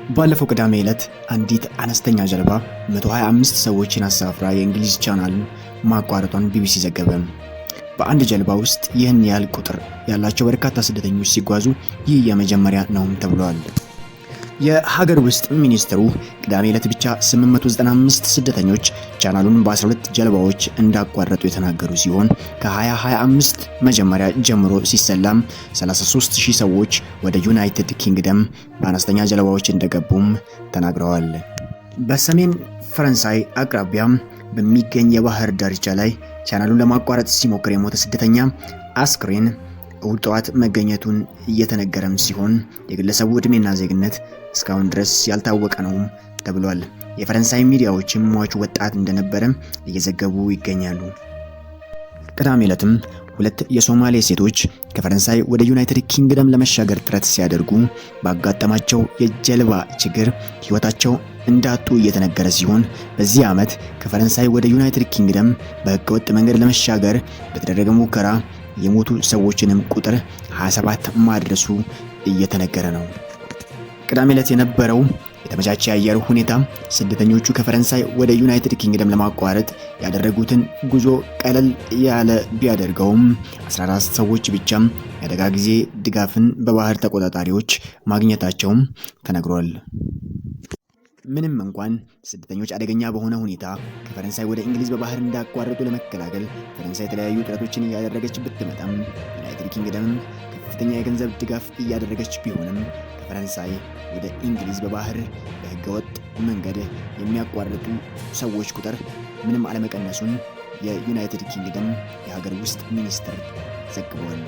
ባለፈው ቅዳሜ ዕለት አንዲት አነስተኛ ጀልባ 125 ሰዎችን አሳፍራ የእንግሊዝ ቻናልን ማቋረጧን ቢቢሲ ዘገበ። በአንድ ጀልባ ውስጥ ይህን ያህል ቁጥር ያላቸው በርካታ ስደተኞች ሲጓዙ ይህ የመጀመሪያ ነውም ተብሏል። የሀገር ውስጥ ሚኒስትሩ ቅዳሜ ዕለት ብቻ 895 ስደተኞች ቻናሉን በ12 ጀልባዎች እንዳቋረጡ የተናገሩ ሲሆን፣ ከ2025 መጀመሪያ ጀምሮ ሲሰላም 33,000 ሰዎች ወደ ዩናይትድ ኪንግደም በአነስተኛ ጀልባዎች እንደገቡም ተናግረዋል። በሰሜን ፈረንሳይ አቅራቢያ በሚገኝ የባህር ዳርቻ ላይ ቻናሉን ለማቋረጥ ሲሞክር የሞተ ስደተኛ አስክሬን እሁድ ጠዋት መገኘቱን እየተነገረም ሲሆን፣ የግለሰቡ ዕድሜና ዜግነት እስካሁን ድረስ ያልታወቀ ነው ተብሏል። የፈረንሳይ ሚዲያዎችም ሟቹ ወጣት እንደነበረ እየዘገቡ ይገኛሉ። ቅዳሜ ዕለትም ሁለት የሶማሌ ሴቶች ከፈረንሳይ ወደ ዩናይትድ ኪንግደም ለመሻገር ጥረት ሲያደርጉ ባጋጠማቸው የጀልባ ችግር ሕይወታቸው እንዳጡ እየተነገረ ሲሆን፣ በዚህ ዓመት ከፈረንሳይ ወደ ዩናይትድ ኪንግደም በህገወጥ መንገድ ለመሻገር በተደረገ ሙከራ የሞቱ ሰዎችንም ቁጥር 27 ማድረሱ እየተነገረ ነው። ቅዳሜ ዕለት የነበረው የተመቻቸ የአየር ሁኔታ ስደተኞቹ ከፈረንሳይ ወደ ዩናይትድ ኪንግደም ለማቋረጥ ያደረጉትን ጉዞ ቀለል ያለ ቢያደርገውም፣ 14 ሰዎች ብቻ የአደጋ ጊዜ ድጋፍን በባህር ተቆጣጣሪዎች ማግኘታቸውም ተነግሯል። ምንም እንኳን ስደተኞች አደገኛ በሆነ ሁኔታ ከፈረንሳይ ወደ እንግሊዝ በባህር እንዳያቋርጡ ለመከላከል ፈረንሳይ የተለያዩ ጥረቶችን እያደረገች ብትመጣም፣ ዩናይትድ ኪንግደምም ከፍተኛ የገንዘብ ድጋፍ እያደረገች ቢሆንም፣ ከፈረንሳይ ወደ እንግሊዝ በባህር በህገወጥ መንገድ የሚያቋርጡ ሰዎች ቁጥር ምንም አለመቀነሱን የዩናይትድ ኪንግደም የሀገር ውስጥ ሚኒስትር ዘግቧል።